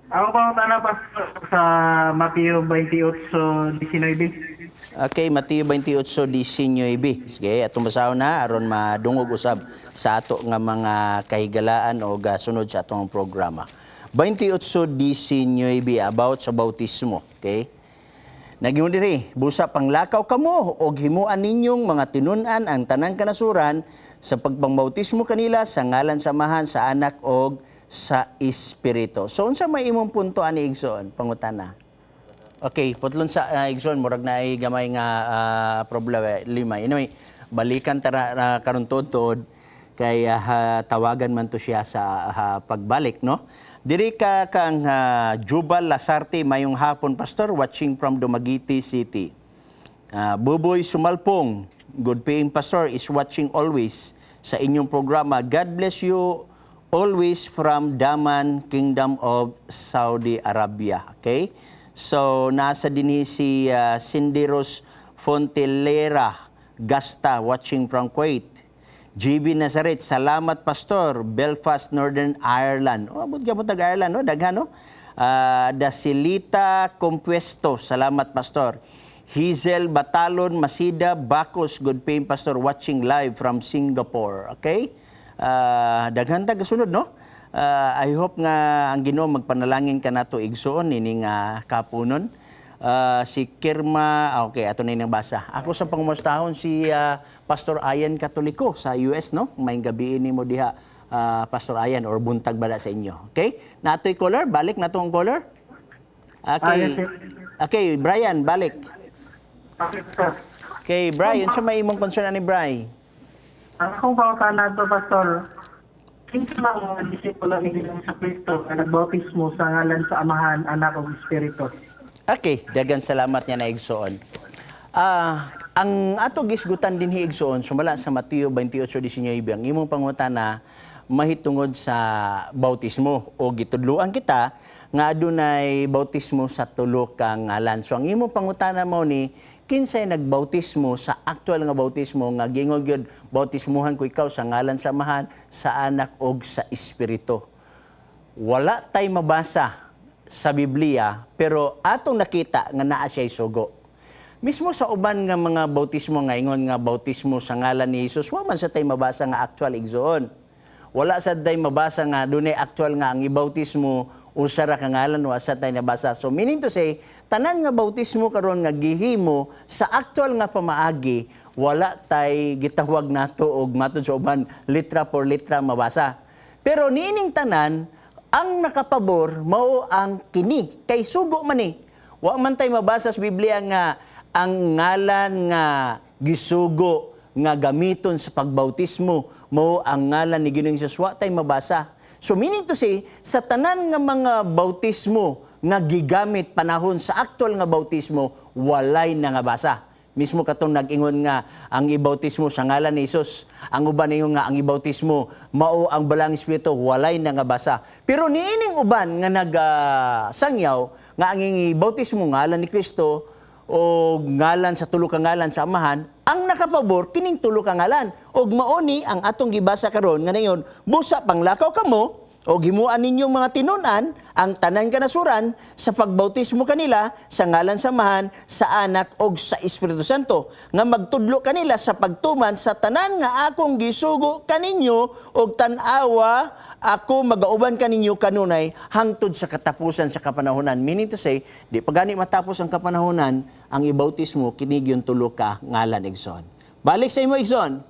Ako pangutana, Pastor, sa Mateo 28:19. Okay, Mateo 28:19. Sige, atong basahon na aron madungog usab sa ato nga mga kahigalaan o sunod sa atong programa. 28:19, about sa bautismo, okay? Nag-ingon diri, "Busa panglakaw kamo og himuan ninyong mga tinun-an ang tanang kanasuran sa pagpangbautismo kanila sa ngalan sa Amahan, sa Anak og sa Espiritu." So unsa may imong punto ani, igsoon? Pangutana. Okay, putlon sa igsoon, murag naay gamay nga problema lima. Anyway, balikan tara karon tuod kay tawagan man to siya sa pagbalik, no? Diri ka kang Jubal Lasarte, "Mayong hapon, Pastor, watching from Dumaguete City." Buboy Sumalpong, "Good paying Pastor is watching always sa inyong programa. God bless you always from Daman, Kingdom of Saudi Arabia." Okay? So, nasa dinhi si Cindy Rose Fontelera Gasta, watching from Kuwait. GB Nazaret, "Salamat, Pastor, Belfast, Northern Ireland." Oh, abot ka mo tag Ireland, no? Daghan, no? Dasilita Compuesto, "Salamat, Pastor." Hazel Batalon Masida Bacos, "Good paying Pastor, watching live from Singapore." Okay? Daghan ta gasunod, no? I hope nga ang Ginoo magpanalangin kanato, igsoon, ini nga kapunon. Si Kirma, okay, ato na yung basa. Ako sa pangumustahon si Pastor Ayan Katoliko sa US, no? May gabi nimo diha, Pastor Ayan, or buntag bala sa inyo. Okay? Natoy caller, balik na ang caller. Okay. Ah, yes, sir. Okay, Brian, balik. Okay, Pastor. Okay, Brian, sa may imong concern ani, Brian? Ang akong pangutana to, Pastor, kinsa man ang mga disipulo ni Ginoong Kristo nga nagbautismo sa ngalan sa Amahan, Anak ug Espiritu? Okay, dagan salamat niya na, igsoon. Ang ato gisgutan dinhi, igsoon, sumala sa Mateo 28:19, ang imong pangutana mahitungod sa bautismo o gitudloan kita nga adunay bautismo sa tulo ka ngalan. So ang imong pangutana mo ni kinsay nagbautismo sa actual nga bautismo nga gingon gyud, "Bautismuhan ko ikaw sa ngalan sa Amahan, sa Anak ug sa Espiritu." Wala tay mabasa sa Biblia, pero atong nakita nga naa siya'y sugo. Mismo sa uban nga mga bautismo nga ingon nga bautismo sa ngalan ni Jesus, wa man sa tay mabasa nga actual, igsoon. Wala sa tay mabasa nga dunay actual nga ang ibautismo usa ra ka ngalan, wa sa tay nabasa. So meaning to say, tanan nga bautismo karon nga gihimo sa actual nga pamaagi, wala tay gitawag nato og matud sa uban litra por litra mabasa. Pero niining tanan, ang nakapabor mao ang kini kay sugo man ni. Wa man tay mabasa sa Biblia nga ang ngalan nga gisugo nga gamiton sa pagbautismo mao ang ngalan ni Ginoong Hesus. Wa tay mabasa. So meaning to say, sa tanan nga mga bautismo nga gigamit panahon sa actual nga bautismo, walay nangabasa. Mismo katong nag-ingon nga ang ibautismo sa ngalan ni Hesus, ang uban ingon nga ang ibautismo mao ang Balaang Espiritu, walay nangabasa. Pero niining uban nga nagsangyaw nga ang ibautismo ngalan ni Kristo o ngalan sa tulo ka ngalan sa Amahan, ang nakapabor kining tulo ka ngalan. Og mao ni ang atong gibasa karon nga nayon, "Busa panglakaw kamo o himuan ninyong mga tinunan ang tanan kanasuran sa pagbautismo kanila sa ngalan sa Amahan, sa Anak og sa Espiritu Santo, nga magtudlo kanila sa pagtuman sa tanan nga akong gisugo kaninyo, og tan-awa, ako magauban kaninyo kanunay hangtod sa katapusan sa kapanahonan." Meaning to say, di pa gani matapos ang kapanahonan, ang ibautismo kini gyud tulo ka ngalan, igsoon. Balik sa imo, igsoon.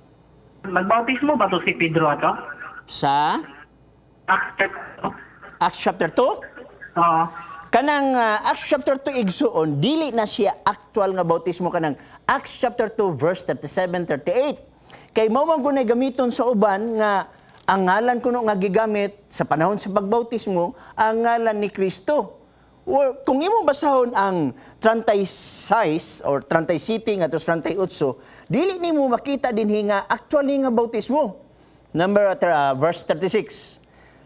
Nagbautismo ba to si Pedro ato? Sa Acts 2. Acts chapter 2? Oo. Kanang Acts chapter 2, igsoon, dili na siya actual nga bautismo kanang Acts chapter 2 verse 37 38. Kay mao man gunay gamiton sa uban nga ang ngalan kuno nga gigamit sa panahon sa pagbautismo ang ngalan ni Kristo. Or, kung imong basahon ang 36 or 37 ngadto sa 38, dili nimo makita dinhi nga actually nga bautismo. Number verse 36.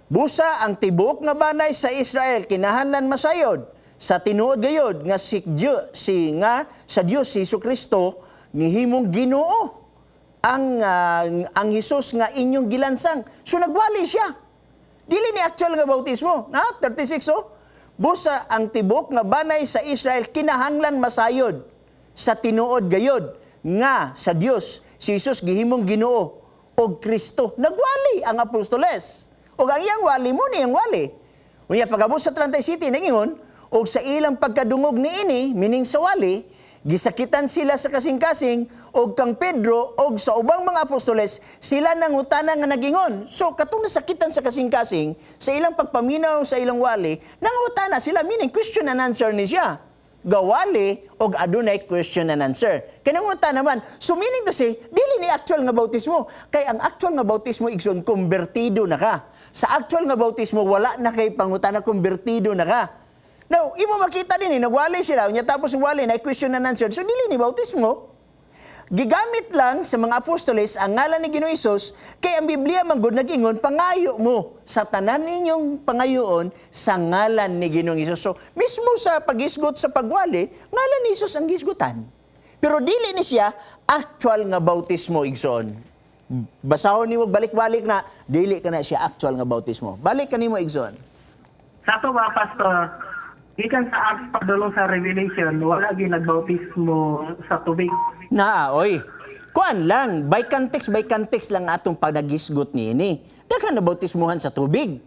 "Busa ang tibuok nga banay sa Israel kinahanglan masayod sa tinuod gayod nga si Dios, si nga sa Dios si Kristo ngihimong Ginoo ang Hesus nga inyong gilansang." So nagwali siya. Dili ni actual nga bautismo. Na 36 oh. Busa ang tibok nga banay sa Israel kinahanglan masayod sa tinuod gayod nga sa Dios si Jesus gihimong Ginoo og Kristo. Nagwali ang apostoles. Og ang iyang wali mo niyang wali. Unya pag-abot sa 37 nangingon, og sa ilang pagkadungog niini, meaning sa wali, gisakitan sila sa kasing-kasing og kang Pedro og sa ubang mga apostoles sila nangutana nga nagingon. So katong nasakitan sa kasing-kasing sa ilang pagpaminaw sa ilang wali, nangutana sila, meaning question and answer ni siya. Gawali og adunay question and answer. Kay nangutana naman. So meaning to say, dili ni actual nga bautismo. Kay ang actual nga bautismo, igsoon, konbertido na ka. Sa actual nga bautismo, wala na kay pangutana, konbertido na ka. Now, imo makita din eh, nagwali sila, unya tapos wali na question and answer. So dili ni bautismo. Gigamit lang sa mga apostoles ang ngalan ni Ginoong Hesus kay ang Biblia man gud nag-ingon, pangayo mo sa tanan ninyong pangayoon sa ngalan ni Ginoong Hesus. So mismo sa paghisgot sa pagwali, ngalan ni Hesus ang gisgutan. Pero dili ni siya actual nga bautismo, igsoon. Basahon nimo balik-balik na dili ka na siya actual nga bautismo. Balik kanimo, igsoon. Sa ato ba, Pastor, gikan sa Acts padulong sa Revelation, wala gyud nagbautismo sa tubig? Naa, oy. Kuan lang, by context lang atong pagnagisgot niini. Daghan na bautismuhan sa tubig.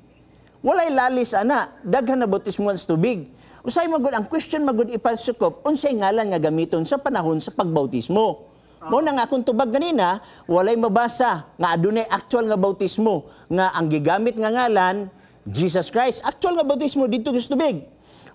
Walay lalis ana, daghan na bautismuhan sa tubig. Usay magud ang question magud ipasukop, unsay ngalan nga gamiton sa panahon sa pagbautismo. Mo na nga akong tubag ganina, walay mabasa nga adunay actual nga bautismo nga ang gigamit nga ngalan Jesus Christ. Actual nga bautismo dito sa tubig.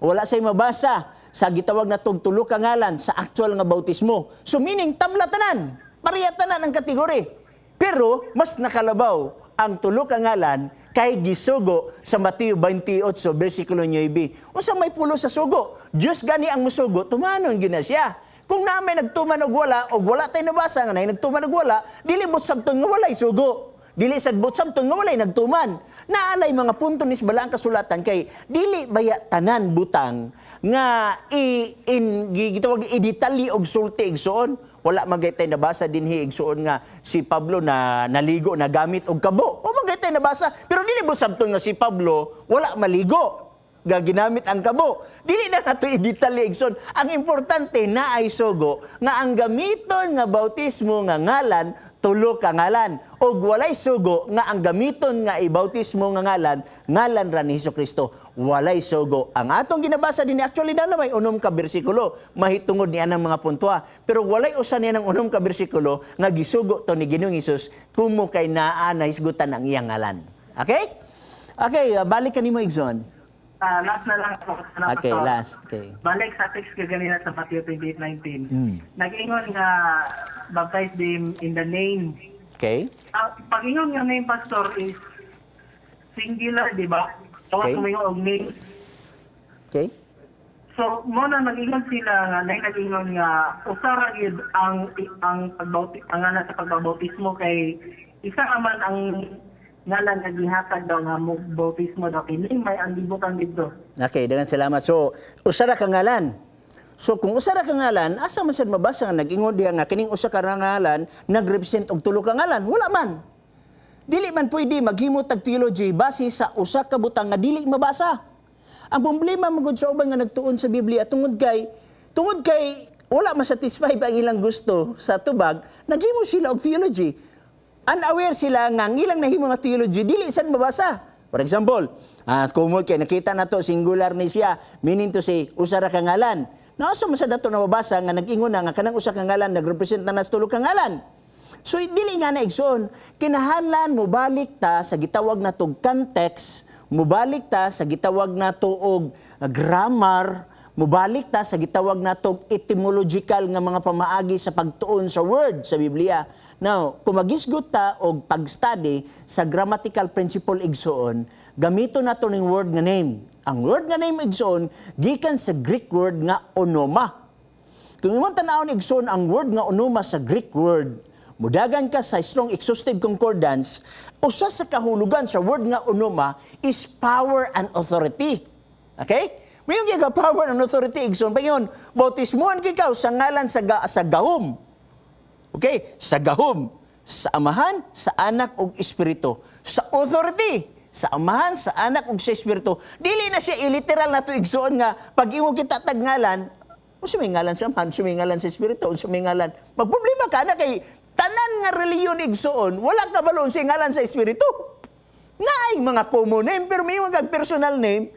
Wala say mabasa sa gitawag na tulo ka ngalan sa actual nga bautismo. So meaning tabla tanan, pareha tanan ang kategory. Pero mas nakalabaw ang tulo ka ngalan kay gisugo sa Mateo 28 versikulo 9. Unsa may pulo sa sugo? Diyos gani ang musugo, tumanon gyud na siya. Kung naa may nagtuman og wala tay nabasa nga nay nagtuman og wala, dili buot sabton nga walay sugo. Dili sad buot sabton nga walay nagtuman. Naalay mga punto nis balaang kasulatan kay dili baya tanan butang nga i in gitawag i-detalye og sulti, igsoon. Wala man gay tay nabasa dinhi, igsoon, nga si Pablo na naligo na gamit og kabo. Wa man gay tay nabasa, pero dili buot sabton nga si Pablo wala maligo ga ginamit ang kabo. Dili na nato i-detalye, igsoon. Ang importante na ay sugo nga ang gamiton nga bautismo nga ngalan tulo ka ngalan og walay sugo nga ang gamiton nga ibautismo nga ngalan ngalan ra ni Hesukristo. Walay sugo. Ang atong ginabasa din actually na may 6 ka bersikulo mahitungod ni anang mga puntoa. Pero walay usa niya ng 6 ka bersikulo nga gisugo to ni Ginoong Hesus kumo kay naa nahisgutan ang iyang ngalan. Okay? Okay, balik kanimo, igsoon. Ah, last na lang ako. Na, Okay, Pastor. last. Okay. Balik sa text ka ganina sa Matthew 28:19. Nag-ingon nga baptize them in the name. Pag-ingon nga name, Pastor, is singular, di ba? Tawas okay. Og name. So, mo na nag-ingon sila nga, nag-ingon nga usa ra gyud ang ngalan sa pagbautismo kay isa naman ang ngalan nga gihatag daw nga mo bautismo daw kini may ang gibutang didto. Okay, daghang salamat. So, usa ra ka ngalan. So, kung usa ra ka ngalan, asa man sad mabasa nga nag-ingon diha nga kining usa ka ngalan nagrepresent og tulo ka ngalan? Wala man. Dili man pwede maghimo tag theology base sa usa ka butang nga dili mabasa. Ang problema magud sa uban nga nagtuon sa Biblia, tungod kay wala masatisfy ang ilang gusto sa tubag, naghimo sila og theology. Unaware sila nga ang ilang nahimo nga theology dili sad mabasa. For example, kung kay nakita na to singular ni siya, meaning to say usa ra ka ngalan. Naasa man sa dato na mabasa nga nag-ingon na nga kanang usa ka ngalan nagrepresent na nas tulo ka ngalan? So dili nga na, igsoon, kinahanglan mobalik ta sa gitawag na tog context, mobalik ta sa gitawag na og grammar, mobalik ta sa gitawag na tog etymological nga mga pamaagi sa pagtuon sa word sa Biblia. Now, kung magisgot ta og pag-study sa grammatical principle, igsoon, gamito nato ning word nga name. Ang word nga name, igsoon, gikan sa Greek word nga onoma. Kung imong tan-awon, igsoon, ang word nga onoma sa Greek word, mudagan ka sa Strong Exhaustive Concordance, usa sa kahulugan sa word nga onoma is power and authority. Okay? Mayon gyud power and authority, igsoon. Payon, bautismuhan ikaw sa ngalan sa gahom. Okay? Sa gahom, sa Amahan, sa Anak ug Espiritu. Sa authority Sa Amahan, sa Anak ug sa Espiritu. Dili na siya iliteral na to, igsuon, nga pag ingon kita tag ngalan, unsa may ngalan sa Amahan, unsa may ngalan sa Espiritu, unsa may ngalan. Magproblema ka na kay tanan nga relihiyon, igsuon, wala ka balo sa ngalan sa Espiritu. Naay mga common name pero may mga personal name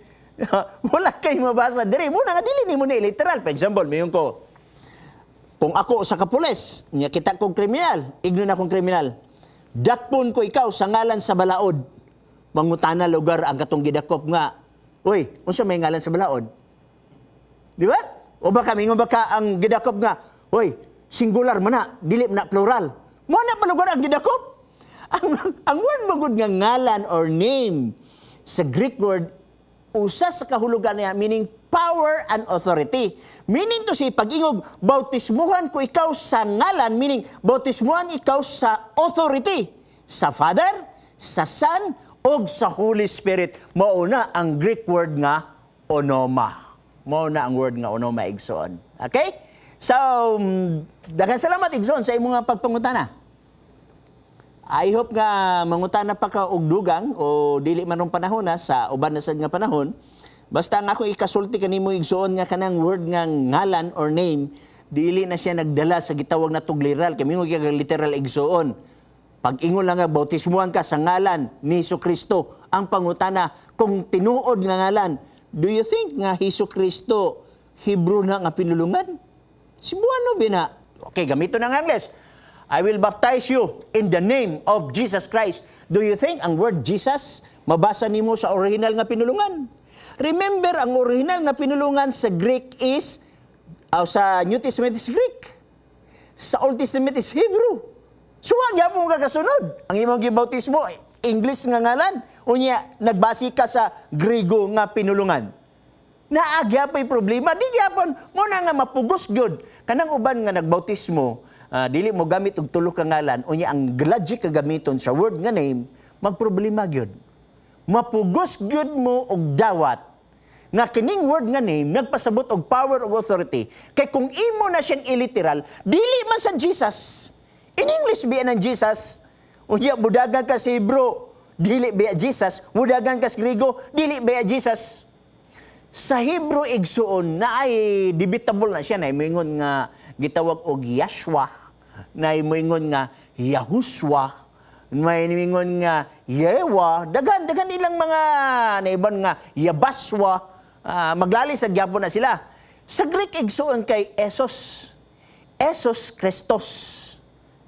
wala kay mabasa diri. Muna nga dili nimo ni literal. For example, mayon ko, kung ako sa kapulis, nya kita kong kriminal, igno na kong kriminal. Dakpon ko ikaw sa ngalan sa balaod. Mangutana lugar ang katong gidakop nga, "Uy, unsa may ngalan sa balaod?" Di ba? O baka mingon baka ang gidakop nga, "Uy, singular man na, dili man na plural." Mo na pa lugar ang gidakop. Ang word magud nga ngalan or name sa Greek word, usa sa kahulugan niya meaning power and authority. Meaning to say, pag-ingog, bautismuhan ko ikaw sa ngalan, meaning bautismuhan ikaw sa authority. Sa Father, sa Son, og sa Holy Spirit. Mauna ang Greek word nga onoma. Mao na ang word nga onoma, igsoon. Okay? So, daghan salamat, igsoon, sa imong nga pagpangutana. I hope nga mangutana pa ka og dugang o dili man rong panahon na sa uban na sad nga panahon. Basta ang ako ikasulti kanimo, igsoon, nga kanang word nga ngalan or name, dili na siya nagdala sa gitawag na literal. Kay mingon kay literal, igsoon. Pag ingon lang nga bautismuhan ka sa ngalan ni Hesus Kristo, ang pangutana kung tinuod nga ngalan, do you think nga Hesus Kristo Hebrew na nga pinulungan? Cebuano bina. Okay, gamito ng Ingles. I will baptize you in the name of Jesus Christ. Do you think ang word Jesus mabasa nimo sa original nga pinulungan? Remember, ang original nga pinulungan sa Greek is, sa New Testament is Greek. Sa Old Testament is Hebrew. So, wa gyapon ka kasunod. Ang imong gibautismo, English nga ngalan. Unya, nagbase ka sa Griego nga pinulungan. Naa gyapoy problema. Di gyapon mo na nga mapugos gyud. Kanang uban nga nagbautismo, dili mo gamit og tulo ka ngalan, unya ang logic ka gamiton sa word nga name, magproblema gyud. Mapugos gyud mo og dawat nga kining word nga name nagpasabot og power og authority. Kay kung imo na siyang iliteral, dili man sa Jesus. In English biya ng Jesus. Unya mudagan ka sa Hebrew, dili biya Jesus. Mudagan ka sa Griego, dili biya Jesus. Sa Hebrew, igsuon, na ay debatable na siya na moingon nga gitawag og Yahshua, na moingon nga Yahuswa, may moingon nga Yewa, daghan daghan ilang mga naiban nga Yabaswa, maglali sa gyapon na sila. Sa Greek, igsuon, kay Esos. Esos Christos.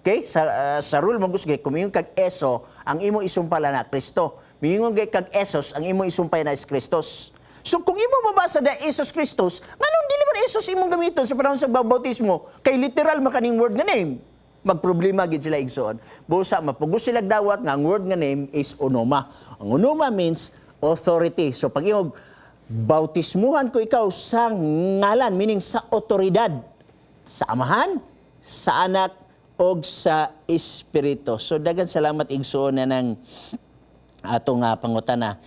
Okay? Sa rule mo gusto kay kung kag Eso, ang imo isumpala na Kristo. Miingon kay kag Esos, ang imo isumpay na is Christos. So kung imo mabasa da Jesus Christos, nganong dili man Jesus imong gamiton sa panahon sa bautismo? Kay literal makaning word nga name. Magproblema gid sila, igsoon. Busa mapugos sila dawat nga ang word nga name is onoma. Ang onoma means authority. So pag ingog bautismuhan ko ikaw sa ngalan, meaning sa otoridad sa Amahan, sa Anak og sa Espiritu. So dagan salamat, igsoon, na ng atong pangutana.